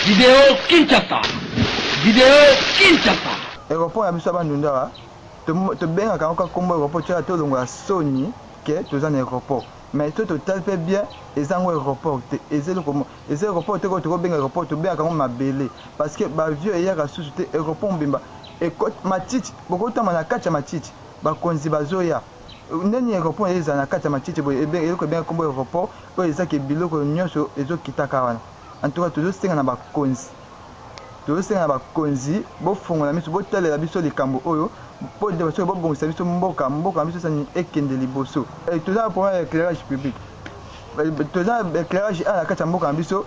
Video Kinshasa. Video Kinshasa. Aeroport na biso ya Bandundu awa tobengaka yango kaka kombo aeroport tiaka tolongola soni ke toza na aeroport, mais to totali mpe bien, eza yango aeroport te, eza eloko, eza aeroport te. Koyo tokobenga aeroport, tobengaka yango mabele, parce que baavion eyaka susu te. Aeroport mobimba matiti, bokotama na kati ya matiti, bakonzi bazoya ndeni. Aeroport ezala na kati ya matiti boye, eloko ebenga kombo aeroport oyo ezaki biloko nyonso ezokitaka wana. En tout cas, tozosenga na bakonzi, tozosenga na bakonzi, bofongola miso, botalela biso likambo oyo mpo soki bobongisa biso mboka, mboka na biso esani ekende liboso. Toza na problème ya éclairage public, toza na éclairage awa na kati ya mboka na biso.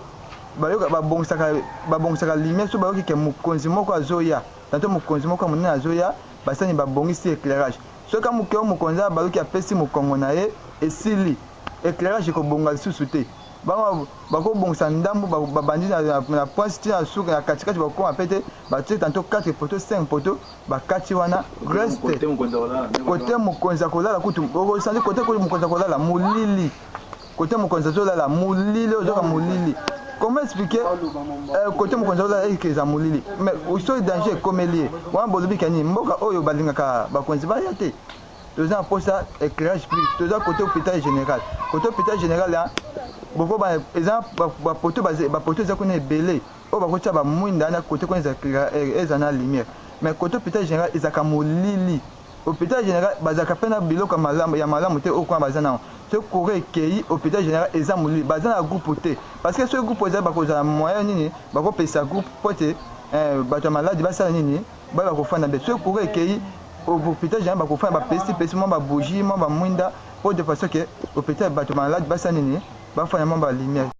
Bayoka babongisaka lumière so bayoki ke mokonzi moko azoya, tanto mokonzi moko ya monene azoya, basani babongisi éclairage. Soki moke oyo mokonzi awa bayoki apesi mokongo na ye, esili, éclairage ekobonga lisusu te. Bango bakobongisa ndambu, babandi na pointe ti na suka, na katikati bakokoma pe te. Batie tanto 4 poto, 5 poto, bakati wana reste. Kote mokonzi akolala kutu okosanzi, kote mokonzi akolala molili, kote mokonzi azolala molili, ozoka molili. Comment expliquer kote mokonzi azolala eke eza molili? Mais soki danger ekomeli ye wana, bolobi ke nini? Mboka oyo balingaka bakonzi baya te. Toza na mposa éclairage public. Toza côté hôpital général, côté hôpital général boko eza bapoto, bapoto eza kuna ebele oyo bakotia bamwinda na côté kuna, eza na lumière. Mais côté hôpital général ezalaka molili. Hôpital général bazalaka mpe na biloko ya malamu te. Oyo kuna baza nango, soki courant ekei, hôpital général eza molili. Baza na groupe te, parce que soki groupe ezali, bakozala moyen nini bakopesa groupe po te bato ya maladi basala nini, baya bakofanda mpe. Soki courant ekei, hôpital général bakofanda, bapesi pesi mwa babougie, mwa bamwinda, po de façon ke hôpital bato maladi basala nini, bafanda mwa balumière.